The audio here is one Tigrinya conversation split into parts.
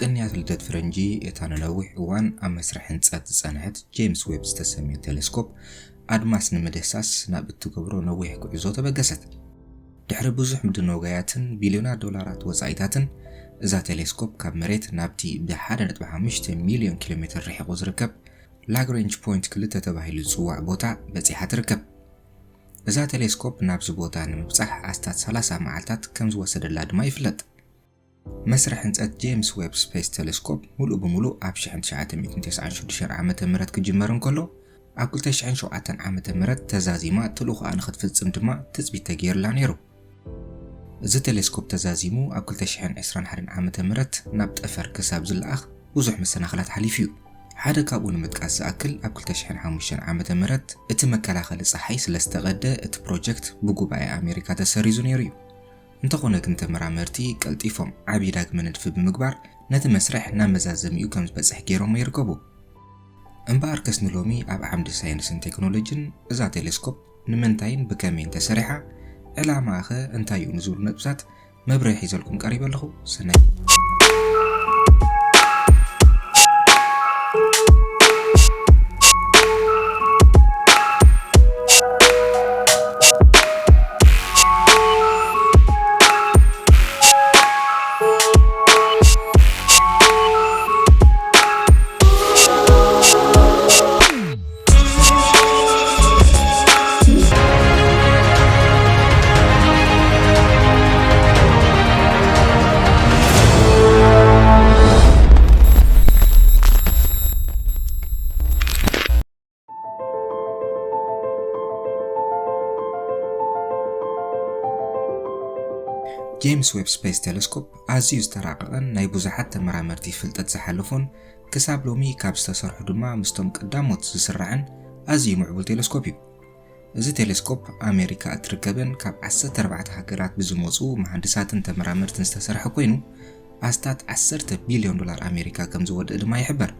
ቅንያት ልደት ፈረንጂ፣ እታ ንነዊሕ እዋን ኣብ መስርሕ ህንጸት ዝጸንሐት ጄምስ ዌብ ዝተሰምየት ቴሌስኮፕ፣ ኣድማስ ንምድህሳስ ናብ እትገብሮ ነዊሕ ጉዕዞ ተበገሰት። ድሕሪ ብዙሕ ምድንጋያትን ቢልዮናት ዶላራት ወጻኢታትን፣ እዛ ቴሌስኮፕ ካብ መሬት ናብቲ ብ ሓደ ነጥቢ ሓሙሽተ ሚልዮን ኪሎ ሜትር ርሒቑ ዝርከብ ላግሬንጅ ፖይንት ክልተ ተባሂሉ ዝጽዋዕ ቦታ በጺሓ ትርከብ። እዛ ቴሌስኮፕ ናብዚ ቦታ ንምብጻሕ ኣስታት ሰላሳ መዓልታት ከም ዝወሰደላ ድማ ይፍለጥ። መስርሕ ህንጸት ጄምስ ዌብ ስፔስ ቴሌስኮፕ ምሉእ ብምሉእ ኣብ ሽሕን ትሽዓተ ሚእትን ተስዓን ሽዱሽተን ዓመተ ምህረት ክጅመር እንከሎ፣ ኣብ ክልተ ሽሕን ሸውዓተን ዓመተ ምህረት ተዛዚማ ተልእኾኣ ንኽትፍጽም ድማ ትጽቢት ተገይርላ ነይሩ። እዚ ቴሌስኮፕ ተዛዚሙ ኣብ ክልተ ሽሕን ዕስራን ሓደን ዓመተ ምህረት ናብ ጠፈር ክሳብ ዝለኣኽ ብዙሕ መሰናኽላት ሓሊፉ እዩ። ሓደ ካብኡ ንምጥቃስ ዝኣክል፣ ኣብ ክልተ ሽሕን ሓሙሽተን ዓመተ ምህረት እቲ መከላኸሊ ጸሓይ ስለ ዝተቐደ፣ እቲ ፕሮጀክት ብጉባኤ ኣሜሪካ ተሰሪዙ ነይሩ እዩ። እንተኾነ ግን፣ ተመራመርቲ ቀልጢፎም ዓቢ ዳግመ ንድፊ ብምግባር ነቲ መስርሕ ናብ መዛዘሚኡ ከም ዝበጽሕ ገይሮሞ ይርከቡ። እምበኣርከስ፣ ንሎሚ ኣብ ዓምዲ ሳይንስን ቴክኖሎጂን እዛ ቴሌስኮፕ ንምንታይን ብከመይን ተሰሪሓ፣ ዕላማኣኸ እንታይ እዩ ንዝብሉ ነጥብታት መብርሂ ሒዘልኩም ቀሪበ ኣለኹ። ሰናይ። ጄምስ ዌብ ስፔስ ቴሌስኮፕ ኣዝዩ ዝተራቐቐን ናይ ብዙሓት ተመራመርቲ ፍልጠት ዝሓለፎን፣ ክሳብ ሎሚ ካብ ዝተሰርሑ ድማ ምስቶም ቀዳሞት ዝስራዕን ኣዝዩ ምዕቡል ቴሌስኮፕ እዩ። እዚ ቴሌስኮፕ ኣሜሪካ እትርከበን ካብ ዓሰርተ ኣርባዕተ ሃገራት ብዝመጹ መሃንድሳትን ተመራመርትን ዝተሰርሐ ኮይኑ፣ ኣስታት ዓሰርተ ቢልዮን ዶላር ኣሜሪካ ከም ዝወደእ ድማ ይሕበር።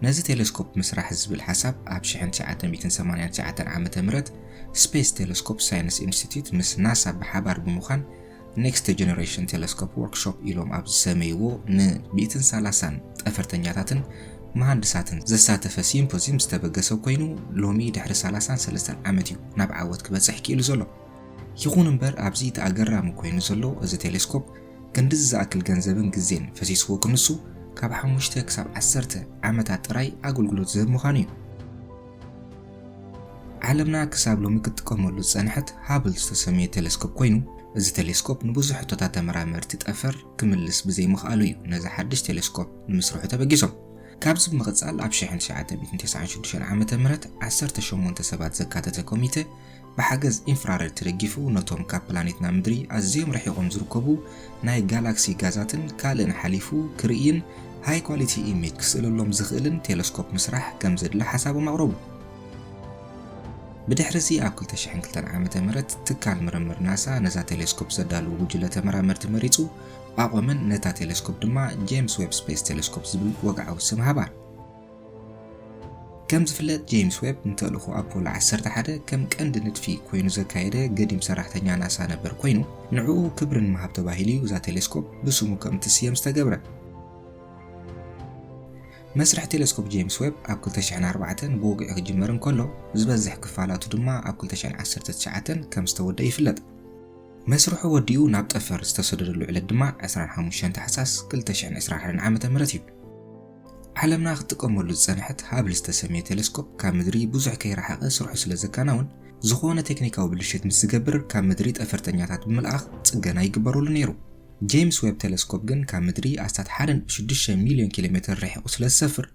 ነዚ ቴሌስኮፕ ምስራሕ ዝብል ሓሳብ ኣብ ሽሕን ትሽዓተ ሚእትን ሰማንያን ትሽዓተን ዓመተ ምህረት ስፔስ ቴሌስኮፕ ሳይንስ ኢንስቲትዩት ምስ ናሳ ብሓባር ብምዃን ኔክስት ጀነሬሽን ቴሌስኮፕ ዎርክሾፕ ኢሎም ኣብ ዝሰመይዎ ን ሚእትን ሰላሳን ጠፈርተኛታትን መሃንድሳትን ዘሳተፈ ሲምፖዚየም ዝተበገሰ ኮይኑ፣ ሎሚ ድሕሪ ሰላሳን ሰለስተን ዓመት እዩ ናብ ዓወት ክበጽሕ ክኢሉ ዘሎ። ይኹን እምበር፣ ኣብዚ እቲ ኣገራሚ ኮይኑ ዘሎ፣ እዚ ቴሌስኮፕ ክንድዚ ዝኣክል ገንዘብን ግዜን ፈሲስዎ ክንሱ፣ ካብ ሓሙሽተ ክሳብ ዓሰርተ ዓመታት ጥራይ ኣገልግሎት ዝህብ ምዃኑ እዩ። ዓለምና ክሳብ ሎሚ ክትጥቀመሉ ዝጸንሐት ሃብል ዝተሰምየ ቴሌስኮፕ ኮይኑ፣ እዚ ቴሌስኮፕ ንብዙሕ ሕቶታት ተመራመርቲ ጠፈር ክምልስ ብዘይምኽኣሉ እዩ ነዚ ሓድሽ ቴሌስኮፕ ንምስርሑ ተበጊሶም። ካብዚ ብምቕጻል፣ ኣብ ሽሕን ትሽዓተ ሚእትን ተስዓን ሽዱሽተን ዓመተ ምህረት ዓሰርተ ሸሞንተ ሰባት ዘካተተ ኮሚተ ብሓገዝ ኢንፍራረድ ተደጊፉ፣ ነቶም ካብ ፕላኔትና ምድሪ ኣዝዮም ርሒቖም ዝርከቡ ናይ ጋላክሲ ጋዛትን ካልእን ሓሊፉ ክርእይን ሃይ ኳሊቲ ኢሜጅ ክስእለሎም ዝኽእልን ቴሌስኮፕ ምስራሕ ከም ዘድሊ ሓሳቦም ኣቕረቡ። ብድሕሪዚ ኣብ ክልተ ሽሕን ክልተን ዓመተ ምህረት ትካል ምርምር ናሳ ነዛ ቴሌስኮፕ ዘዳለዉ ጉጅለ ተመራመርቲ መሪጹ ኣቖመን፣ ነታ ቴሌስኮፕ ድማ ጄምስ ዌብ ስፔስ ቴሌስኮፕ ዝብል ወግዓዊ ስም ሃባ። ከም ዝፍለጥ፣ ጄምስ ዌብ ንተልእኾ ኣፖሎ ዓሰርተ ሓደ ከም ቀንዲ ንድፊ ኮይኑ ዘካየደ ገዲም ሰራሕተኛ ናሳ ነበር ኮይኑ፣ ንዕኡ ክብሪ ንምሃብ ተባሂሉ እዩ እዛ ቴሌስኮፕ ብስሙ ከም እትስየም ዝተገብረ። መስርሕ ቴሌስኮፕ ጄምስ ዌብ ኣብ ክልተ ሽሕን ኣርባዕተን ብወግዒ ክጅመር እንከሎ፣ ዝበዝሕ ክፋላቱ ድማ ኣብ ክልተ ሽሕን ዓሰርተ ትሽዓተን ከም ዝተወደአ ይፍለጥ። መስርሑ ወዲኡ ናብ ጠፈር ዝተሰደደሉ ዕለት ድማ ዕስራን ሓሙሽተን ታሕሳስ ክልተ ሽሕን ዕስራን ሓደን ዓመተ ምህረት እዩ። ዓለምና ክትጥቀመሉ ዝጸንሐት ሃብል ዝተሰምየ ቴሌስኮፕ ካብ ምድሪ ብዙሕ ከይረሓቐ ስርሑ ስለ ዘከናውን፣ ዝኾነ ቴክኒካዊ ብልሽት ምስ ዝገብር ካብ ምድሪ ጠፈርተኛታት ብምልኣኽ ጽገና ይግበረሉ ነይሩ። ጄምስ ዌብ ቴሌስኮፕ ግን ካብ ምድሪ ኣስታት ሓደ ነጥቢ ሽዱሽተ ሚልዮን ኪሎ ሜትር ርሒቑ ስለ ዝሰፍር፣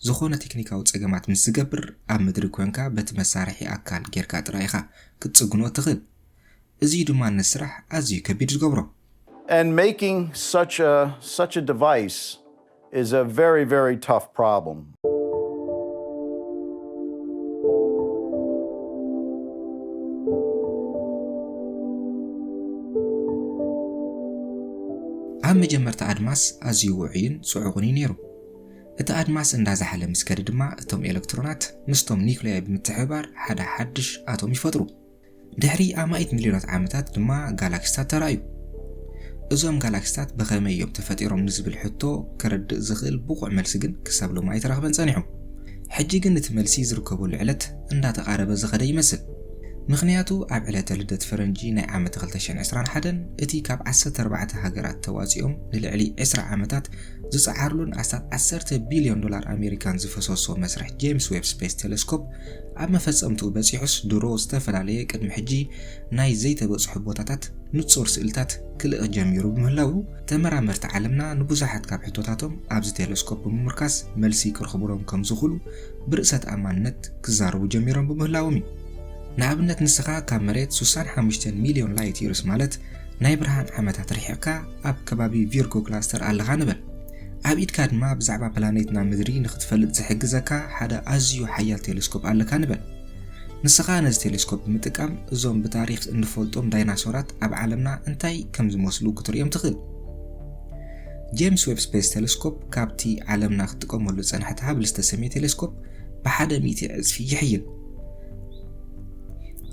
ዝኾነ ቴክኒካዊ ጸገማት ምስ ዝገብር ኣብ ምድሪ ኮንካ በቲ መሳርሒ ኣካል ጌርካ ጥራይ ኢኻ ክትጽግኖ እትኽእል። እዚ ድማ ነቲ ስራሕ ኣዝዩ ከቢድ ዝገብሮ። And making such a such a device is a very, very tough problem. ኣብ መጀመርታ ኣድማስ ኣዝዩ ውዑይን ጽዑቕን እዩ ነይሩ። እቲ ኣድማስ እንዳዛሓለ ምስ ከደ ድማ እቶም ኤሌክትሮናት ምስቶም ኒውክለያይ ብምትሕብባር ሓደ ሓድሽ ኣቶም ይፈጥሩ። ድሕሪ ኣማኢት ሚልዮናት ዓመታት ድማ ጋላክሲታት ተራእዩ። እዞም ጋላክሲታት ብኸመይ እዮም ተፈጢሮም ንዝብል ሕቶ ከረድእ ዝኽእል ብቑዕ መልሲ ግን ክሳብ ሎሚ ኣይተረኽበን ጸኒሑ። ሕጂ ግን እቲ መልሲ ዝርከበሉ ዕለት እንዳተቓረበ ዝኸደ ይመስል። ምኽንያቱ ኣብ ዕለተ ልደት ፈረንጂ ናይ ዓመት ክልተ ሽሕን ዕስራን ሓደን እቲ ካብ ዓሰርተ ኣርባዕተ ሃገራት ተዋጺኦም ንልዕሊ ዕስራ ዓመታት ዝጸዓርሉን ኣስታት ዓሰርተ ቢልዮን ዶላር ኣሜሪካን ዝፈሰሶ መስርሕ ጄምስ ዌብ ስፔስ ቴሌስኮፕ ኣብ መፈጸምትኡ በጺሑስ ድሮ ዝተፈላለየ ቅድሚ ሕጂ ናይ ዘይተበጽሑ ቦታታት ንጹር ስእልታት ክልእኽ ጀሚሩ ብምህላዉ፣ ተመራመርቲ ዓለምና ንብዙሓት ካብ ሕቶታቶም ኣብዚ ቴሌስኮፕ ብምምርካስ መልሲ ክረኽቡሎም ከም ዝኽእሉ ብርእሰ ተኣማንነት ክዛረቡ ጀሚሮም ብምህላዎም እዩ። ንኣብነት ንስኻ ካብ መሬት ስሳን ሓሙሽተን ሚልዮን ላይት ይርስ ማለት ናይ ብርሃን ዓመታት ርሒቕካ ኣብ ከባቢ ቪርጎ ክላስተር ኣለኻ ንበል። ኣብ ኢድካ ድማ ብዛዕባ ፕላኔትና ምድሪ ንኽትፈልጥ ዝሕግዘካ ሓደ ኣዝዩ ሓያል ቴሌስኮፕ ኣለካ ንበል። ንስኻ ነዚ ቴሌስኮፕ ብምጥቃም እዞም ብታሪኽ እንፈልጦም ዳይናሶራት ኣብ ዓለምና እንታይ ከም ዝመስሉ ክትርእዮም ትኽእል። ጄምስ ዌብ ስፔስ ቴሌስኮፕ ካብቲ ዓለምና ክትጥቀመሉ ዝጸንሐት ሃብል ዝተሰምየ ቴሌስኮፕ ብሓደ ሚእቲ ዕጽፊ ይሕይል።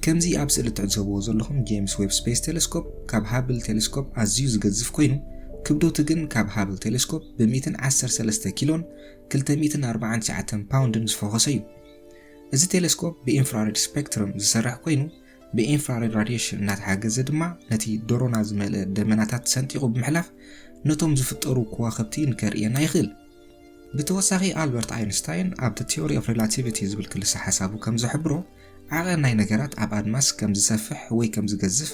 ከምዚ ኣብ ስእሊ ትዕዘብዎ ዘለኹም ጄምስ ዌብ ስፔስ ቴሌስኮፕ ካብ ሃብል ቴሌስኮፕ ኣዝዩ ዝገዝፍ ኮይኑ፣ ክብደቱ ግን ካብ ሃብል ቴሌስኮፕ ብ ሚእትን ዓሰርተ ሰለስተ ኪሎን ክልተ ሚእትን ኣርባዓን ትሽዓተን ፓውንድን ዝፈኾሰ እዩ። እዚ ቴሌስኮፕ ብኢንፍራሬድ ስፔክትረም ዝሰርሕ ኮይኑ፣ ብኢንፍራሬድ ራዲየሽን እናተሓገዘ ድማ ነቲ ደሮና ዝመልአ ደመናታት ሰንጢቑ ብምሕላፍ ነቶም ዝፍጠሩ ከዋኽብቲ ንከርእየና ይኽእል። ብተወሳኺ ኣልበርት ኣይንስታይን ኣብ The Theory of Relativity ዝብል ክልሰ ሓሳቡ ከም ዝሕብሮ፣ ዓቐን ናይ ነገራት ኣብ ኣድማስ ከም ዝሰፍሕ ወይ ከም ዝገዝፍ፣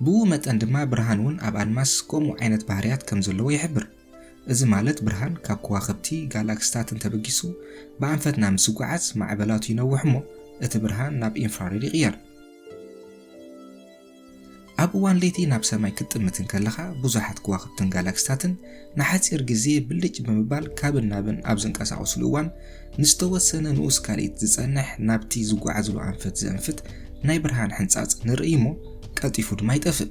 ብኡ መጠን ድማ ብርሃን እውን ኣብ ኣድማስ ከምኡ ዓይነት ባህርያት ከም ዘለዎ ይሕብር። እዚ ማለት ብርሃን ካብ ከዋኽብቲ፣ ጋላክሲታትን ተበጊሱ ብኣንፈትና ምስ ዝጓዓዝ ማዕበላቱ ይነውሕ እሞ እቲ ብርሃን ናብ ኢንፍራሬድ ይቕየር። ኣብ እዋን ለይቲ ናብ ሰማይ ክትጥምት እንከለኻ ብዙሓት ከዋኽብትን ጋላክሲታትን ንሓጺር ግዜ ብልጭ ብምባል ካብን ናብን ኣብ ዝንቀሳቐስሉ እዋን ንዝተወሰነ ንኡስ ካልኢት ዝጸንሕ ናብቲ ዝጓዓዝሉ ኣንፈት ዘንፍት ናይ ብርሃን ሕንጻጽ ንርኢ እሞ ቀልጢፉ ድማ ይጠፍእ።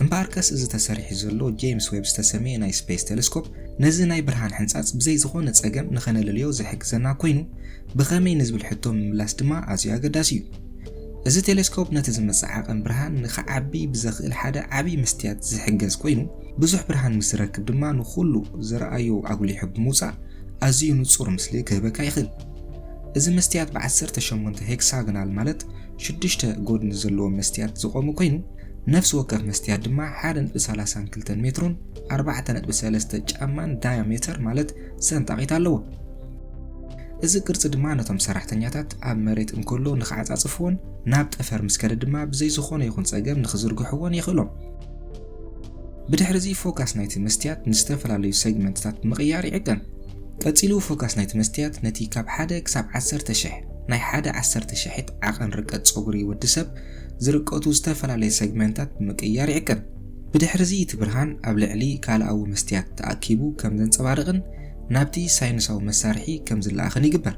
እምበኣርከስ እዚ ተሰሪሑ ዘሎ ጄምስ ዌብ ዝተሰመየ ናይ ስፔስ ቴሌስኮፕ ነዚ ናይ ብርሃን ሕንጻጽ ብዘይ ዝኾነ ጸገም ንኸነለልዮ ዝሕግዘና ኮይኑ ብኸመይ ንዝብል ሕቶ ምምላስ ድማ ኣዝዩ ኣገዳሲ እዩ። እዚ ቴሌስኮፕ ነቲ ዝመጽእ ዓቐን ብርሃን ንኽዓቢ ብዘኽእል ሓደ ዓቢ መስትያት ዝሕገዝ ኮይኑ፣ ብዙሕ ብርሃን ምስ ዝረክብ ድማ ንኹሉ ዝረኣዮ ኣጉሊሑ ብምውጻእ ኣዝዩ ንጹር ምስሊ ክህበካ ይኽእል። እዚ መስትያት ብ ዓሰርተ ሸሞንተ ሄክሳጎናል ማለት ሽዱሽተ ጎድኒ ዘለዎ መስትያት ዝቖመ ኮይኑ፣ ነፍሲ ወከፍ መስትያት ድማ ሓደ ነጥቢ ሰላሳን ክልተን ሜትሮን ኣርባዕተ ነጥቢ ሰለስተ ጫማን ዳያሜተር ማለት ሰንጣቒት ኣለዎ። እዚ ቅርጺ ድማ ነቶም ሰራሕተኛታት ኣብ መሬት እንከሎ ንኽዓጻጽፍዎን ናብ ጠፈር ምስ ከደ ድማ ብዘይ ዝኾነ ይኹን ጸገም ንኽዝርግሕዎን የኽእሎም። ብድሕሪ እዚ ፎካስ ናይቲ መስትያት ንዝተፈላለዩ ሰግመንትታት ብምቕያር ይዕቀን። ቀጺሉ ፎካስ ናይቲ መስትያት ነቲ ካብ ሓደ ክሳብ ዓሰርተ ሽሕ ናይ ሓደ ዓሰርተ ሽሒት ዓቐን ርቀት ጸጉሪ ወዲ ሰብ ዝርቀቱ ዝተፈላለየ ሰግመንታት ብምቅያር ይዕቀን። ብድሕሪ እዚ እቲ ብርሃን ኣብ ልዕሊ ካልኣዊ መስትያት ተኣኪቡ ከም ዘንጸባርቕን ናብቲ ሳይንሳዊ መሳርሒ ከም ዝለኣኽን ይግበር።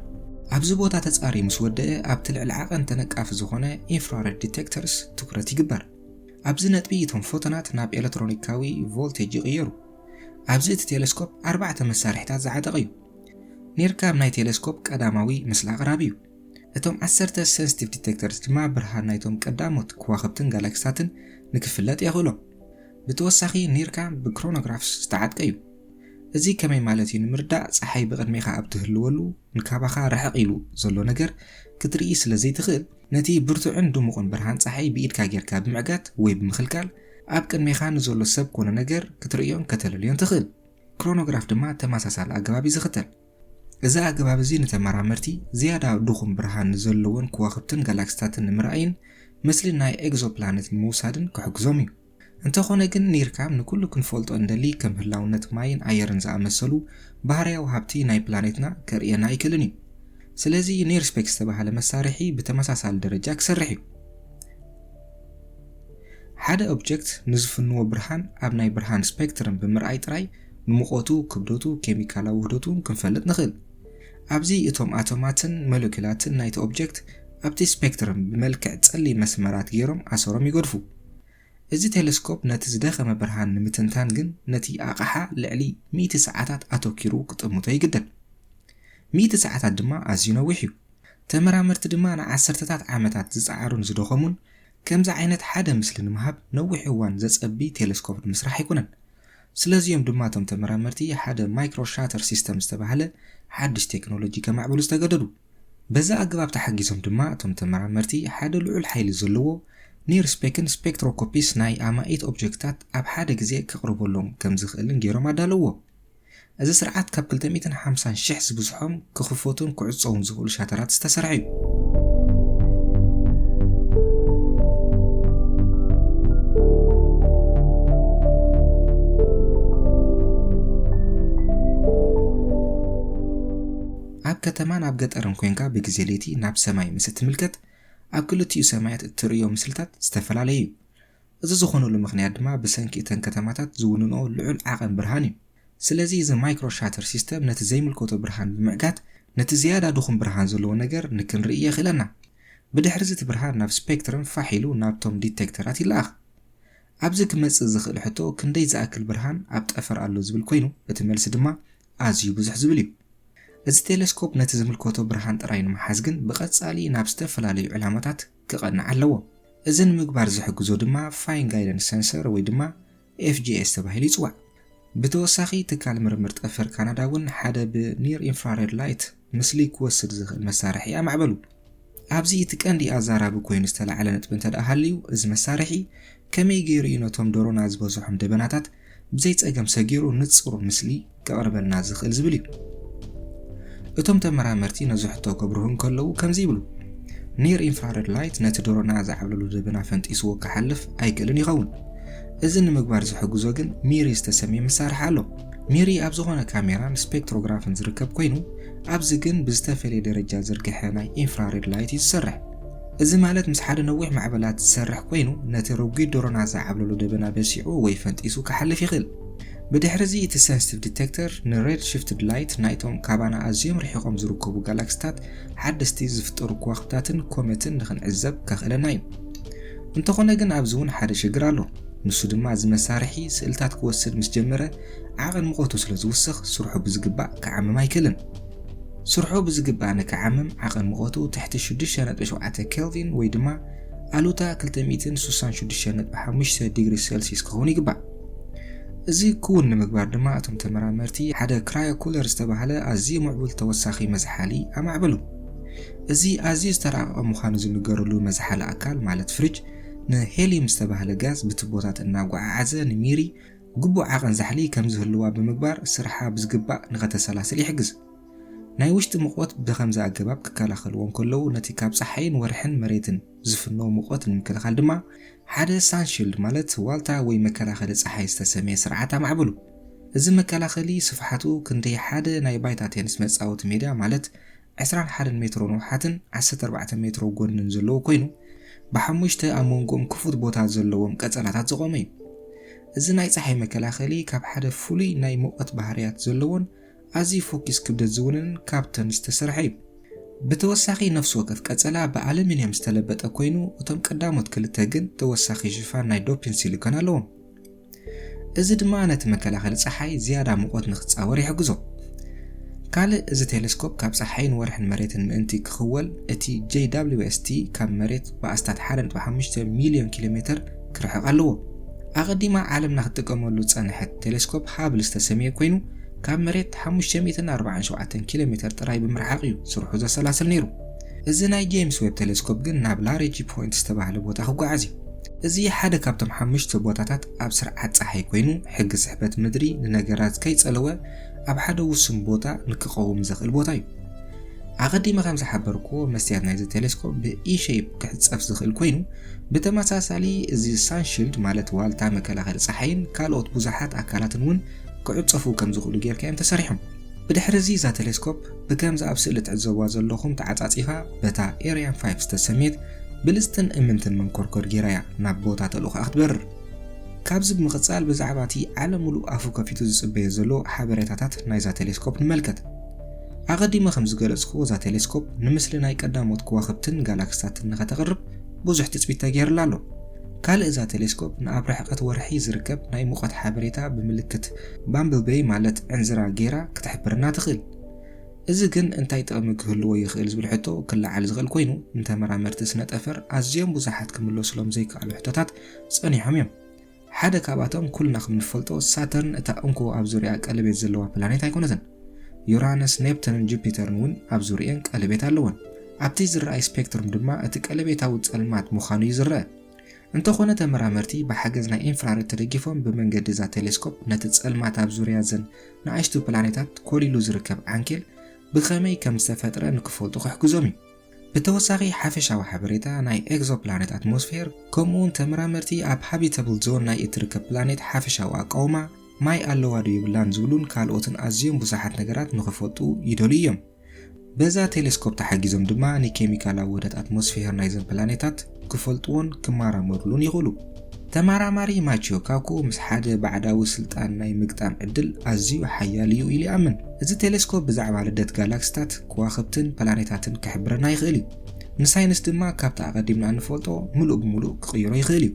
ኣብዚ ቦታ ተጻርዩ ምስ ወደአ ኣብቲ ልዕሊ ዓቐን ተነቃፊ ዝኾነ ኢንፍራሬድ ዲቴክተርስ ትኩረት ይግበር። ኣብዚ ነጥቢ እቶም ፎቶናት ናብ ኤሌክትሮኒካዊ ቮልቴጅ ይቕየሩ። ኣብዚ እቲ ቴሌስኮፕ ኣርባዕተ መሳርሒታት ዝዓጠቐ እዩ። ኒርካም ናይ ቴሌስኮፕ ቀዳማዊ ምስላ ኣቕራቢ እዩ። እቶም ዓሰርተ ሰንሲቲቭ ዲቴክተርስ ድማ ብርሃን ናይቶም ቀዳሞት ከዋኽብትን ጋላክሲታትን ንክፍለጥ የኽእሎ። ብተወሳኺ ኒርካም ብክሮኖግራፍስ ዝተዓጥቀ እዩ። እዚ ከመይ ማለት እዩ ንምርዳእ ጸሓይ ብቕድሜኻ ኣብ ትህልወሉ ንካባኻ ርሕቕ ኢሉ ዘሎ ነገር ክትርኢ ስለ ዘይትኽእል ነቲ ብርቱዕን ድሙቕን ብርሃን ጸሓይ ብኢድካ ጌርካ ብምዕጋት ወይ ብምኽልካል ኣብ ቅድሜኻ ንዘሎ ሰብ ኮነ ነገር ክትርእዮን ከተለልዮን ትኽእል። ክሮኖግራፍ ድማ ተመሳሳሊ ኣገባብ እዩ ዝኽተል። እዚ ኣገባብ እዚ ንተመራመርቲ ዝያዳ ድኹም ብርሃን ንዘለዎን ከዋኽብትን ጋላክሲታትን ንምርኣይን ምስሊ ናይ ኤግዞፕላነት ንምውሳድን ክሕግዞም እዩ። እንተኾነ ግን ኒርካም ንኩሉ ክንፈልጦ እንደሊ ከም ህላውነት ማይን ኣየርን ዝኣመሰሉ ባህርያዊ ሃብቲ ናይ ፕላኔትና ከርእየና ኣይክእልን እዩ። ስለዚ ኒርስፔክ ዝተባህለ መሳርሒ ብተመሳሳሊ ደረጃ ክሰርሕ እዩ። ሓደ ኦብጀክት ንዝፍንዎ ብርሃን ኣብ ናይ ብርሃን ስፔክትረም ብምርኣይ ጥራይ ንሙቐቱ፣ ክብደቱ፣ ኬሚካላዊ ውህደቱን ክንፈልጥ ንኽእል። ኣብዚ እቶም ኣቶማትን ሞለኪላትን ናይቲ ኦብጀክት ኣብቲ ስፔክትረም ብመልክዕ ጸሊም መስመራት ገይሮም ኣሰሮም ይገድፉ። እዚ ቴሌስኮፕ ነቲ ዝደኸመ ብርሃን ንምትንታን ግን ነቲ ኣቕሓ ልዕሊ ሚእቲ ሰዓታት ኣተኪሩ ክጥምቶ ይግደድ። ሚእቲ ሰዓታት ድማ ኣዝዩ ነዊሕ እዩ። ተመራመርቲ ድማ ንዓሰርተታት ዓመታት ዝጸዓሩን ዝደኸሙን ከምዚ ዓይነት ሓደ ምስሊ ንምሃብ ነዊሕ እዋን ዘጸቢ ቴሌስኮፕ ንምስራሕ ኣይኮነን። ስለዚኦም ድማ እቶም ተመራመርቲ ሓደ ማይክሮ ሻተር ሲስተም ዝተባህለ ሓድሽ ቴክኖሎጂ ከማዕብሉ ዝተገደዱ። በዛ ኣገባብ ተሓጊዞም ድማ እቶም ተመራመርቲ ሓደ ልዑል ሓይሊ ዘለዎ ኒር ስፔክን ስፔክትሮኮፒስ ናይ ኣማኢት ኦብጀክታት ኣብ ሓደ ግዜ ከቕርበሎም ከም ዝኽእልን ገይሮም ኣዳለዎ። እዚ ስርዓት ካብ ክልተ ሚእትን ሓምሳን ሽሕ ዝብዝሖም ክኽፈቱን ክዕጸውን ዝኽእሉ ሻተራት ዝተሰርሐ እዩ። ኣብ ከተማን ኣብ ገጠርን ኮንካ ብግዜ ለይቲ ናብ ሰማይ ምስ እትምልከት፣ ኣብ ክልቲኡ ሰማያት እትርእዮ ምስልታት ዝተፈላለየ እዩ። እዚ ዝኾነሉ ምኽንያት ድማ ብሰንኪ እተን ከተማታት ዝውንንኦ ልዑል ዓቐን ብርሃን እዩ። ስለዚ እዚ ማይክሮ ሻተር ሲስተም ነቲ ዘይምልከቶ ብርሃን ብምዕጋት ነቲ ዝያዳ ድኹም ብርሃን ዘለዎ ነገር ንክንርኢ የኽእለና። ብድሕሪ እዚ እቲ ብርሃን ናብ ስፔክትረም ፋሕ ኢሉ ናብቶም ዲቴክተራት ይለኣኽ። ኣብዚ ክመጽእ ዝኽእል ሕቶ ክንደይ ዝኣክል ብርሃን ኣብ ጠፈር ኣሎ ዝብል ኮይኑ እቲ መልሲ ድማ ኣዝዩ ብዙሕ ዝብል እዩ። እዚ ቴሌስኮፕ ነቲ ዝምልከቶ ብርሃን ጥራይ ንምሓዝ ግን ብቐጻሊ ናብ ዝተፈላለዩ ዕላማታት ክቐንዕ ኣለዎ። እዚ ንምግባር ዝሕግዞ ድማ ፋይን ጋይደንስ ሰንሰር ወይ ድማ ኤፍ ጂ ኤስ ተባሂሉ ይጽዋዕ። ብተወሳኺ ትካል ምርምር ጠፈር ካናዳ እውን ሓደ ብኒር ኢንፍራሬድ ላይት ምስሊ ክወስድ ዝኽእል መሳርሒ ኣማዕበሉ። ኣብዚ እቲ ቀንዲ ኣዛራቢ ኮይኑ ዝተላዕለ ነጥቢ እንተ ደኣ ሃልዩ፣ እዚ መሳርሒ ከመይ ገይሩ እዩ ነቶም ዶሮና ዝበዝሖም ደበናታት ብዘይ ጸገም ሰጊሩ ንጹር ምስሊ ከቕርበልና ዝኽእል ዝብል እዩ። እቶም ተመራመርቲ ነዚ ሕቶ ከብርሁ እንከለዉ ከምዚ ይብሉ፣ ኒር ኢንፍራሬድ ላይት ነቲ ዶሮና ዝዓብለሉ ደበና ፈንጢስዎ ክሓልፍ ኣይክእልን ይኸውን። እዚ ንምግባር ዝሕግዞ ግን ሚሪ ዝተሰምየ መሳርሒ ኣሎ። ሚሪ ኣብ ዝኾነ ካሜራን ስፔክትሮግራፍን ዝርከብ ኮይኑ፣ ኣብዚ ግን ብዝተፈለየ ደረጃ ዝርግሐ ናይ ኢንፍራሬድ ላይት እዩ ዝሰርሕ። እዚ ማለት ምስ ሓደ ነዊሕ ማዕበላት ዝሰርሕ ኮይኑ፣ ነቲ ረጒድ ዶሮና ዝዓብለሉ ደበና በሲዑ ወይ ፈንጢሱ ክሓልፍ ይኽእል። ብድሕሪ እዚ እቲ ሰንሲቲቭ ዲቴክተር ንሬድ ሽፍትድ ላይት ናይቶም ካባና ኣዝዮም ርሒቖም ዝርከቡ ጋላክሲታት ሓደስቲ ዝፍጠሩ ከዋኽብታትን ኮመትን ንኽንዕዘብ ከኽእለና እዩ። እንተኾነ ግን ኣብዚ እውን ሓደ ሽግር ኣሎ። ንሱ ድማ እዚ መሳርሒ ስእልታት ክወስድ ምስ ጀመረ ዓቐን ሙቐቱ ስለ ዝውስኽ ስርሑ ብዝግባእ ክዓምም ኣይክእልን። ስርሑ ብዝግባእ ንክዓምም ዓቐን ሙቐቱ ትሕቲ ሽዱሽተ ነጥቢ ሸውዓተ ኬልቪን ወይ ድማ ኣሉታ ክልተ ሚእትን ስሳን ሽዱሽተ ነጥቢ ሓሙሽተ ዲግሪ ሴልሲየስ ክኸውን ይግባእ። እዚ ክውን ንምግባር ድማ እቶም ተመራመርቲ ሓደ ክራዮኩለር ዝተባህለ ኣዝዩ ምዕቡል ተወሳኺ መዝሓሊ ኣማዕበሉ። እዚ ኣዝዩ ዝተራቐቐ ምዃኑ ዝንገረሉ መዝሓሊ ኣካል ማለት ፍሪጅ ንሄሊየም ዝተባህለ ጋዝ ብትቦታት እናጓዓዓዘ ንሚሪ ግቡእ ዓቐን ዛሕሊ ከም ዝህልዋ ብምግባር ስርሓ ብዝግባእ ንኸተሰላስል ይሕግዝ። ናይ ውሽጢ ሙቐት ብኸምዚ ኣገባብ ክከላኸልዎ እንከለዉ ነቲ ካብ ጸሓይን ወርሕን መሬትን ዝፍኖ ሙቐት ንምክልኻል ድማ ሓደ ሳንሺልድ ማለት ዋልታ ወይ መከላኸሊ ጸሓይ ዝተሰምየ ስርዓት ኣማዕብሉ። እዚ መከላኸሊ ስፍሓቱ ክንደይ ሓደ ናይ ባይታ ቴኒስ መጻወቲ ሜዳ ማለት ዕስራን ሓደን ሜትሮ ንውሓትን ዓሰርተ ኣርባዕተ ሜትሮ ጎድንን ዘለዎ ኮይኑ ብሓሙሽተ ኣብ መንጎኦም ክፉት ቦታ ዘለዎም ቀጸላታት ዝቖመ እዩ። እዚ ናይ ጸሓይ መከላኸሊ ካብ ሓደ ፍሉይ ናይ ሙቐት ባህርያት ዘለዎን ኣዝዩ ፎኪስ ክብደት ዝውንንን ካብተን ዝተሰርሐ እዩ። ብተወሳኺ ነፍሲ ወከፍ ቀጸላ ብኣሉሚንየም ዝተለበጠ ኮይኑ እቶም ቀዳሞት ክልተ ግን ተወሳኺ ሽፋን ናይ ዶፒን ሲሊኮን ኣለዎም። እዚ ድማ ነቲ መከላኸሊ ጸሓይ ዝያዳ ሙቐት ንኽጻወር ይሕግዞ። ካልእ እዚ ቴሌስኮፕ ካብ ጸሓይን ወርሕን መሬትን ምእንቲ ክኽወል እቲ ጄ ደብሊው ኤስ ቲ ካብ መሬት ብኣስታት ሓደ ነጥቢ ሓሙሽተ ሚልዮን ኪሎ ሜተር ክርሕቕ ኣለዎ። ኣቐዲማ ዓለምና ክትጥቀመሉ ዝጸንሐት ቴሌስኮፕ ሃብል ዝተሰምየ ኮይኑ ካብ መሬት ሓሙሽተ ሚእትን ኣርባዓን ሸውዓተን ኪሎ ሜተር ጥራይ ብምርሓቕ እዩ ስርሑ ዘሰላስል ነይሩ። እዚ ናይ ጄምስ ዌብ ቴሌስኮፕ ግን ናብ ላሬጂ ፖይንት ዝተባህለ ቦታ ክጓዓዝ እዩ። እዚ ሓደ ካብቶም ሓሙሽተ ቦታታት ኣብ ስርዓት ጸሓይ ኮይኑ ሕጊ ስሕበት ምድሪ ንነገራት ከይጸለወ ኣብ ሓደ ውሱን ቦታ ንክቐውም ዘኽእል ቦታ እዩ። ኣቐዲመ ከም ዝሓበርክዎ መስትያት ናይዚ ቴሌስኮፕ ብኢ ሼፕ ክሕጸፍ ዝኽእል ኮይኑ ብተመሳሳሊ እዚ ሳንሺልድ ማለት ዋልታ መከላኸሊ ጸሓይን ካልኦት ብዙሓት ኣካላትን እውን ክዕጸፉ ከም ዝኽእሉ ጌርካ እዮም ተሰሪሖም። ብድሕሪ እዚ እዛ ቴሌስኮፕ ብከምዚ ኣብ ስእሊ ትዕዘብዋ ዘለኹም ተዓጻጺፋ በታ ኤርያን ፋይቭ ዝተሰምየት ብልጽትን እምንትን መንኮርኮር ጌራ እያ ናብ ቦታ ተልእኾኣ ክትበርር። ካብዚ ብምቕጻል ብዛዕባ እቲ ዓለም ምሉእ ኣፉ ከፊቱ ዝጽበዮ ዘሎ ሓበሬታታት ናይዛ ቴሌስኮፕ ንመልከት። ኣቐዲመ ከም ዝገለጽክዎ እዛ ቴሌስኮፕ ንምስሊ ናይ ቀዳሞት ከዋኽብትን ጋላክስታትን ንኸተቕርብ ብዙሕ ትጽቢት ተገይርላ ኣሎ። ካልእ እዛ ቴሌስኮፕ ንኣብ ርሕቀት ወርሒ ዝርከብ ናይ ሙቐት ሓበሬታ ብምልክት ባምብልቤይ ማለት ዕንዝራ ጌራ ክትሕብርና ትኽእል። እዚ ግን እንታይ ጥቕሚ ክህልዎ ይኽእል ዝብል ሕቶ ክለዓል ዝኽእል ኮይኑ ንተመራመርቲ ስነ ጠፈር ኣዝዮም ብዙሓት ክምለሱሎም ዘይከኣሉ ሕቶታት ጸኒሖም እዮም። ሓደ ካብኣቶም ኩልና ከም ንፈልጦ ሳተርን እታ እንኮ ኣብ ዙሪያ ቀለቤት ዘለዋ ፕላኔት ኣይኮነትን። ዩራነስ፣ ኔፕተንን ጁፒተርን እውን ኣብ ዙሪኤን ቀለቤት ኣለወን። ኣብቲ ዝረኣይ ስፔክትሩም ድማ እቲ ቀለቤታዊ ጸልማት ምዃኑ እዩ ዝረአ። እንተኾነ ተመራመርቲ ብሓገዝ ናይ ኢንፍራሬድ ተደጊፎም ብመንገዲ እዛ ቴሌስኮፕ ነቲ ጸልማት ኣብ ዙሪያ ዘን ንኣሽቱ ፕላኔታት ኮሊሉ ዝርከብ ዓንኬል ብኸመይ ከም ዝተፈጥረ ንክፈልጡ ክሕግዞም እዩ። ብተወሳኺ ሓፈሻዊ ሓበሬታ ናይ ኤግዞፕላኔት ኣትሞስፌር ከምኡውን ተመራመርቲ ኣብ ሃቢተብል ዞን ናይ እትርከብ ፕላኔት ሓፈሻዊ ኣቃውማ፣ ማይ ኣለዋ ዶ የብላን ዝብሉን ካልኦትን ኣዝዮም ብዙሓት ነገራት ንክፈልጡ ይደልዩ እዮም። በዛ ቴሌስኮፕ ተሓጊዞም ድማ ንኬሚካላዊ ውህደት ኣትሞስፌር ናይዘን ፕላኔታት ክፈልጥዎን ክመራመሩሉን ይኽእሉ። ተመራማሪ ማቺዮ ካኩ ምስ ሓደ ባዕዳዊ ስልጣን ናይ ምግጣም ዕድል ኣዝዩ ሓያል እዩ ኢሉ ይኣምን። እዚ ቴሌስኮፕ ብዛዕባ ልደት ጋላክሲታት፣ ከዋኽብትን ፕላኔታትን ክሕብረና ይኽእል እዩ። ንሳይንስ ድማ ካብቲ ኣቐዲምና እንፈልጦ ምሉእ ብምሉእ ክቕይሮ ይኽእል እዩ።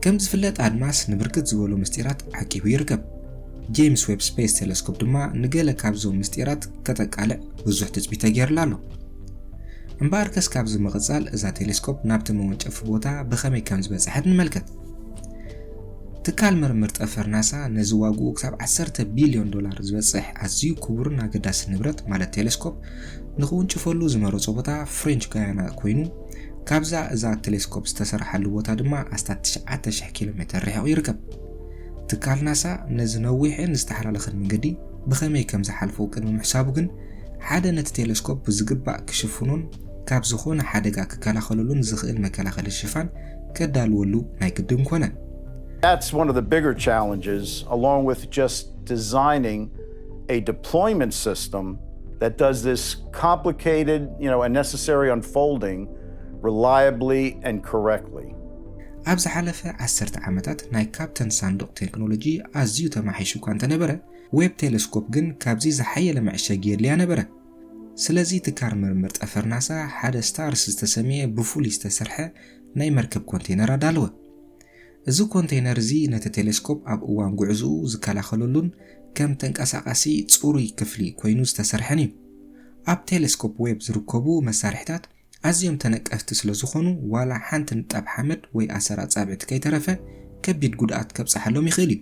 ከም ዝፍለጥ ኣድማስ ንብርክት ዝበሉ ምስጢራት ዓቂቡ ይርከብ። ጄምስ ዌብ ስፔስ ቴሌስኮፕ ድማ ንገለ ካብዞም ምስጢራት ከተቃልዕ ብዙሕ ትጽቢት ተገይርላ ኣሎ። እምበኣርከስ ካብዚ ምቕጻል እዛ ቴሌስኮፕ ናብቲ መወንጨፊ ቦታ ብኸመይ ከም ዝበጽሐት ንመልከት። ትካል ምርምር ጠፈር ናሳ ነዚ ዋግኡ ክሳብ ዓሰርተ ቢልዮን ዶላር ዝበጽሕ ኣዝዩ ክቡርን ኣገዳስን ንብረት ማለት ቴሌስኮፕ ንኽውንጭፈሉ ዝመረጾ ቦታ ፍሬንች ጋያና ኮይኑ፣ ካብዛ እዛ ቴሌስኮፕ ዝተሰርሓሉ ቦታ ድማ ኣስታት ትሽዓተ ሽሕ ኪሎ ሜተር ርሒቑ ይርከብ። ትካል ናሳ ነዚ ነዊሕን ዝተሓላለኸን መንገዲ ብኸመይ ከም ዝሓልፎ ቅድሚ ምሕሳቡ ግን፣ ሓደ ነቲ ቴሌስኮፕ ብዝግባእ ክሽፍኖን ካብ ዝኾነ ሓደጋ ክከላኸለሉን ዝኽእል መከላኸሊ ሽፋን ከዳልወሉ ናይ ግድን ኮነ። That's one of the bigger challenges, along with just designing a deployment system that does this complicated, you know, and necessary unfolding reliably and correctly. ኣብ ዝሓለፈ ዓሰርተ ዓመታት ናይ ካፕተን ሳንዱቕ ቴክኖሎጂ ኣዝዩ ተማሒሹ እኳ እንተነበረ፣ ዌብ ቴሌስኮፕ ግን ካብዚ ዝሓየለ መዕሸጊ የድልያ ነበረ። ስለዚ ትካል ምርምር ጠፈር ናሳ ሓደ ስታርስ ዝተሰምየ ብፉሉይ ዝተሰርሐ ናይ መርከብ ኮንቴነር ኣዳለወ። እዚ ኮንቴነር እዚ ነቲ ቴሌስኮፕ ኣብ እዋን ጉዕዞኡ ዝከላኸለሉን ከም ተንቀሳቓሲ ጽሩይ ክፍሊ ኮይኑ ዝተሰርሐን እዩ። ኣብ ቴሌስኮፕ ዌብ ዝርከቡ መሳርሒታት ኣዝዮም ተነቀፍቲ ስለ ዝኾኑ፣ ዋላ ሓንቲ ንጣብ ሓመድ ወይ ኣሰር ኣጻብዕቲ ከይተረፈ ከቢድ ጉድኣት ከብጽሓሎም ይኽእል እዩ።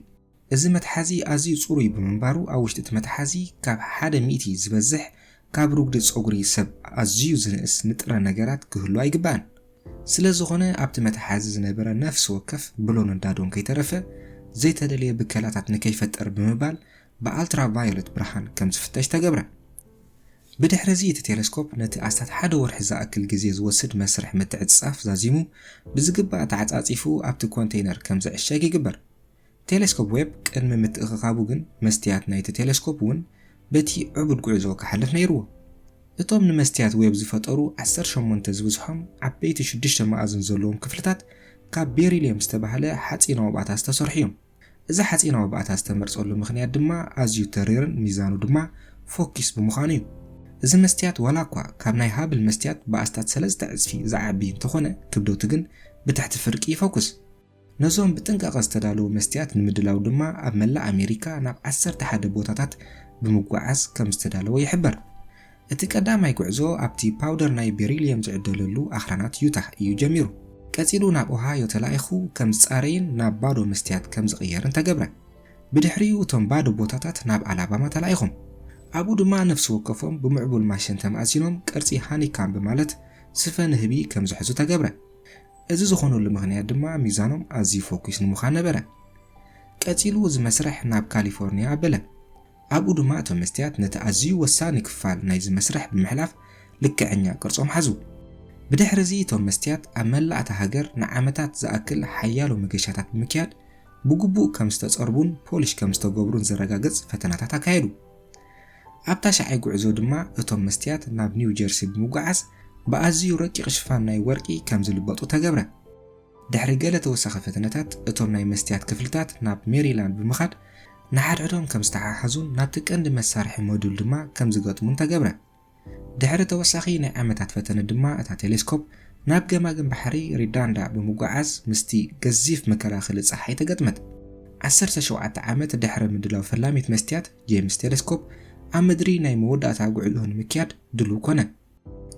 እዚ መትሓዚ ኣዝዩ ጽሩይ ብምንባሩ፣ ኣብ ውሽጢ እቲ መትሓዚ ካብ ሓደ ሚእቲ ዝበዝሕ ካብ ርጉዲ ጸጉሪ ሰብ ኣዝዩ ዝንእስ ንጥረ ነገራት ክህሉ ኣይግባእን። ስለ ዝኾነ ኣብቲ መትሓዚ ዝነበረ ነፍሲ ወከፍ ብሎንን ዳዶን ከይተረፈ ዘይተደልየ ብከላታት ንከይፈጠር ብምባል ብኣልትራቫዮለት ብርሃን ከም ዝፍተሽ ተገብረ። ብድሕሪ እዚ እቲ ቴሌስኮፕ ነቲ ኣስታት ሓደ ወርሒ ዝኣክል ግዜ ዝወስድ መስርሕ ምትዕጽጻፍ ዛዚሙ ብዝግባእ ተዓጻጺፉ ኣብቲ ኮንቴይነር ከም ዝዕሸግ ይግበር። ቴሌስኮፕ ዌብ ቅድሚ ምትእኽኻቡ ግን መስትያት ናይቲ ቴሌስኮፕ እውን በቲ ዕቡድ ጉዕዞ ክሓልፍ ነይርዎ። እቶም ንመስትያት ዌብ ዝፈጠሩ ዓሰርተ ሸሞንተ ዝበዝሖም ዓበይቲ ሽዱሽተ መኣዝን ዘለዎም ክፍልታት ካብ ቤሪልየም ዝተባህለ ሓጺናዊ ባእታ ዝተሰርሑ እዮም። እዚ ሓጺናዊ ባእታ ዝተመርጸሉ ምኽንያት ድማ ኣዝዩ ተሪርን ሚዛኑ ድማ ፎኪስ ብምዃኑ እዩ። እዚ መስትያት ዋላ እኳ ካብ ናይ ሃብል መስትያት ብኣስታት ሰለስተ ዕጽፊ ዝዓቢ እንተኾነ፣ ክብደቱ ግን ብትሕቲ ፍርቂ ይፎኩስ። ነዞም ብጥንቃቐ ዝተዳለዉ መስትያት ንምድላው ድማ ኣብ መላእ ኣሜሪካ ናብ ዓሰርተ ሓደ ቦታታት ብምጓዓዝ ከም ዝተዳለወ ይሕበር። እቲ ቀዳማይ ጉዕዞ ኣብቲ ፓውደር ናይ ቤሪልየም ዝዕደለሉ ኣኽራናት ዩታህ እዩ ጀሚሩ። ቀጺሉ ናብ ኦሃዮ ተላኢኹ ከም ዝጻረይን ናብ ባዶ መስትያት ከም ዝቕየርን ተገብረ። ብድሕሪኡ እቶም ባዶ ቦታታት ናብ ኣላባማ ተላኢኾም። ኣብኡ ድማ ነፍሲ ወከፎም ብምዕቡል ማሽን ተማእዚኖም ቅርጺ ሃኒካም ብማለት ስፈ ንህቢ ከም ዝሕዙ ተገብረ። እዚ ዝኾነሉ ምኽንያት ድማ ሚዛኖም ኣዝዩ ፎኪስ ንምዃን ነበረ። ቀጺሉ እዚ መስርሕ ናብ ካሊፎርኒያ ኣበለ። ኣብኡ ድማ እቶም መስትያት ነቲ ኣዝዩ ወሳኒ ክፋል ናይዚ መስርሕ ብምሕላፍ ልክዐኛ ቅርጾም ሓዙ። ብድሕሪ እዚ እቶም መስትያት ኣብ መላእ እታ ሃገር ንዓመታት ዝኣክል ሓያሎ መገሻታት ብምክያድ ብግቡእ ከም ዝተጸርቡን ፖሊሽ ከም ዝተገብሩን ዘረጋግጽ ፈተናታት ኣካየዱ። ኣብ ታሽዓይ ጉዕዞ ድማ እቶም መስትያት ናብ ኒው ጀርሲ ብምጉዓዝ ብኣዝዩ ረቂቕ ሽፋን ናይ ወርቂ ከም ዝልበጡ ተገብረ። ድሕሪ ገለ ተወሳኺ ፈተነታት እቶም ናይ መስትያት ክፍልታት ናብ ሜሪላንድ ብምኻድ ንሓድሕዶም ከም ዝተሓሓዙን ናብቲ ቀንዲ መሳርሒ ሞዱል ድማ ከም ዝገጥሙን ተገብረ። ድሕሪ ተወሳኺ ናይ ዓመታት ፈተነ ድማ እታ ቴሌስኮፕ ናብ ገማግም ባሕሪ ሪዳንዳ ብምጉዓዝ ምስቲ ገዚፍ መከላኸሊ ጸሓይ ተገጥመት። ዓሰርተ ሸውዓተ ዓመት ድሕሪ ምድላው ፈላሚት መስትያት ጄምስ ቴሌስኮፕ ኣብ ምድሪ ናይ መወዳእታ ጉዕዞ ንምክያድ ድሉው ኮነ።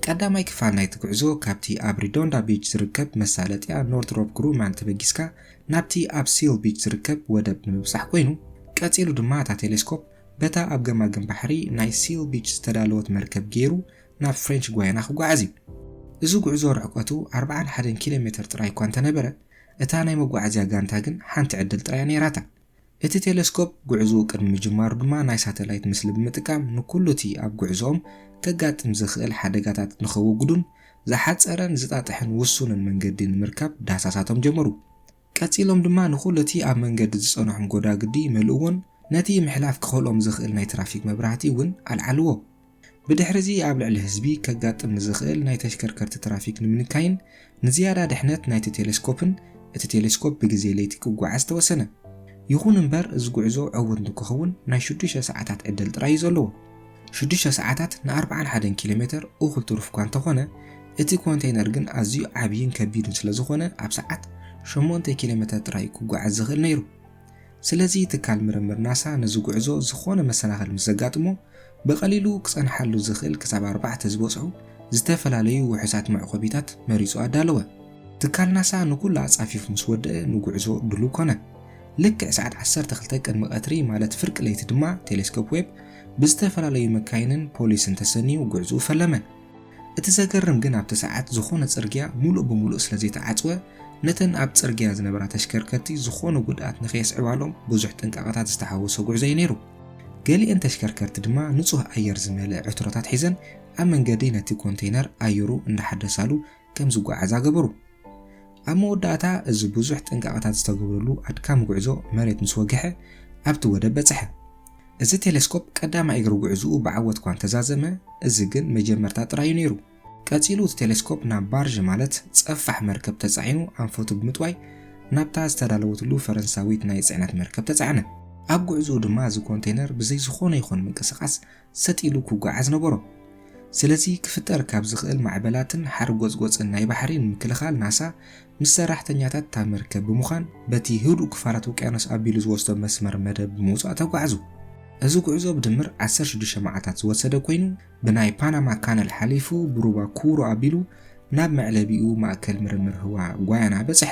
ቀዳማይ ክፋል ናይቲ ጉዕዞ ካብቲ ኣብ ሪዶንዳ ቢች ዝርከብ መሳለጥያ ኖርትሮፕ ግሩማን ተበጊስካ ናብቲ ኣብ ሲል ቢች ዝርከብ ወደብ ንምብጻሕ ኮይኑ፣ ቀጺሉ ድማ እታ ቴሌስኮፕ በታ ኣብ ገማግም ባሕሪ ናይ ሲል ቢች ዝተዳለወት መርከብ ገይሩ ናብ ፍሬንች ጓያና ክጓዓዝ እዩ። እዚ ጉዕዞ ርሕቀቱ ኣርባዓን ሓደን ኪሎ ሜተር ጥራይ እኳ እንተነበረ፣ እታ ናይ መጓዓዝያ ጋንታ ግን ሓንቲ ዕድል ጥራይ እያ ነይራታ። እቲ ቴሌስኮፕ ጉዕዞኡ ቅድሚ ምጅማሩ ድማ ናይ ሳተላይት ምስሊ ብምጥቃም ንኩሉ እቲ ኣብ ጉዕዞኦም ከጋጥም ዝኽእል ሓደጋታት ንኸወግዱን ዝሓጸረን ዝጣጥሕን ውሱንን መንገዲ ንምርካብ ዳህሳሳቶም ጀመሩ። ቀጺሎም ድማ ንኹሉ እቲ ኣብ መንገዲ ዝጸንሖም ጎዳግዲ መልእዎን ነቲ ምሕላፍ ክኸልኦም ዝኽእል ናይ ትራፊክ መብራህቲ እውን ኣልዓልዎ። ብድሕሪ እዚ ኣብ ልዕሊ ህዝቢ ከጋጥም ንዝኽእል ናይ ተሽከርከርቲ ትራፊክ ንምንካይን ንዝያዳ ድሕነት ናይቲ ቴሌስኮፕን እቲ ቴሌስኮፕ ብግዜ ለይቲ ክጓዓዝ ተወሰነ። ይኹን እምበር እዚ ጉዕዞ ዕዉት ንክኸውን ናይ ሽዱሽተ ሰዓታት ዕድል ጥራይ እዩ ዘለዎ። ሽዱሽተ ሰዓታት ን ኣርባዓን ሓደን ኪሎ ሜተር እኹል ትሩፍ እኳ እንተኾነ፣ እቲ ኮንቴይነር ግን ኣዝዩ ዓብይን ከቢድን ስለ ዝኾነ ኣብ ሰዓት ሸሞንተ ኪሎ ሜተር ጥራይ ክጓዓዝ ዝኽእል ነይሩ። ስለዚ ትካል ምርምር ናሳ ነዚ ጉዕዞ ዝኾነ መሰናኽል ምስ ዘጋጥሞ ብቐሊሉ ክጸንሓሉ ዝኽእል ክሳብ ኣርባዕተ ዝበጽሑ ዝተፈላለዩ ውሑሳት መዕቆቢታት መሪጹ ኣዳለወ። ትካል ናሳ ንኩሉ ኣጻፊፉ ምስ ወደአ ንጉዕዞ ድሉው ኮነ። ልክዕ ሰዓት ዓሰርተ ክልተ ቅድሚ ቀትሪ ማለት ፍርቂ ለይቲ ድማ ቴሌስኮፕ ዌብ ብዝተፈላለዩ መካይንን ፖሊስን ተሰንዩ ጉዕዞኡ ፈለመ። እቲ ዘገርም ግን ኣብቲ ሰዓት ዝኾነ ጽርግያ ሙሉእ ብሙሉእ ስለ ዘይተዓጽወ ነተን ኣብ ጽርግያ ዝነበራ ተሽከርከርቲ ዝኾነ ጉድኣት ንኸየስዕባሎም ብዙሕ ጥንቃቐታት ዝተሓወሶ ጉዕዞ እዩ ነይሩ። ገሊአን ተሽከርከርቲ ድማ ንጹህ ኣየር ዝመልእ ዕትሮታት ሒዘን ኣብ መንገዲ ነቲ ኮንቴይነር ኣየሩ እንዳሓደሳሉ ከም ዝጓዓዛ ገበሩ። ኣብ መወዳእታ እዚ ብዙሕ ጥንቃቐታት ዝተገብረሉ ኣድካሚ ጉዕዞ መሬት ምስ ወግሐ ኣብቲ ወደብ በጽሐ። እዚ ቴሌስኮፕ ቀዳማይ እግሪ ጉዕዞኡ ብዓወት እኳ እንተዛዘመ፣ እዚ ግን መጀመርታ ጥራይ እዩ ነይሩ። ቀጺሉ እቲ ቴሌስኮፕ ናብ ባርዥ ማለት ጸፋሕ መርከብ ተጻዒኑ ኣንፈቱ ብምጥዋይ ናብታ ዝተዳለወትሉ ፈረንሳዊት ናይ ጽዕነት መርከብ ተጻዕነ። ኣብ ጉዕዞኡ ድማ እዚ ኮንቴይነር ብዘይ ዝኾነ ይኹን ምንቅስቓስ ሰጥ ኢሉ ክጓዓዝ ነበሮ። ስለዚ ክፍጠር ካብ ዝኽእል ማዕበላትን ሓርጎጽጎጽን ናይ ባሕሪ ንምክልኻል ናሳ ምስ ሰራሕተኛታት እታ መርከብ ብምዃን በቲ ህዱእ ክፋላት ውቅያኖስ ኣቢሉ ዝወስዶ መስመር መደብ ብምውጻእ ተጓዕዙ። እዚ ጉዕዞ ብድምር ዓሰርተ ሽዱሽተ መዓልታት ዝወሰደ ኮይኑ ብናይ ፓናማ ካነል ሓሊፉ ብሩባ ኩሮ ኣቢሉ ናብ መዕለቢኡ ማእከል ምርምር ህዋ ጓያና በጽሐ።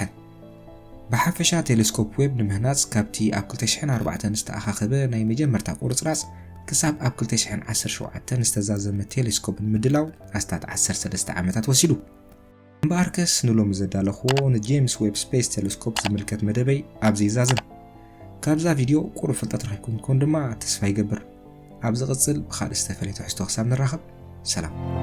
ብሓፈሻ ቴሌስኮፕ ዌብ ንምህናጽ ካብቲ ኣብ ክልተ ሽሕን ኣርባዕተን ዝተኣኻኸበ ናይ መጀመርታ ቁርጽራጽ ክሳብ ኣብ ክልተ ሽሕን ዓሰርተ ሸውዓተን ዝተዛዘመ ቴሌስኮፕ ንምድላው ኣስታት ዓሰርተ ሰለስተ ዓመታት ወሲዱ። እምበኣርከስ ንሎሚ ዘዳለኽዎ ንጄምስ ዌብ ስፔስ ቴሌስኮፕ ዝምልከት መደበይ ኣብዚ ይዛዝም። ካብዛ ቪድዮ ቁሩብ ፍልጠት ረኺብኩም ትኮን ድማ ተስፋ ይገብር። ኣብ ዝቕጽል ብኻልእ ዝተፈለየ ትሕዝቶ ክሳብ ንራኸብ ሰላም።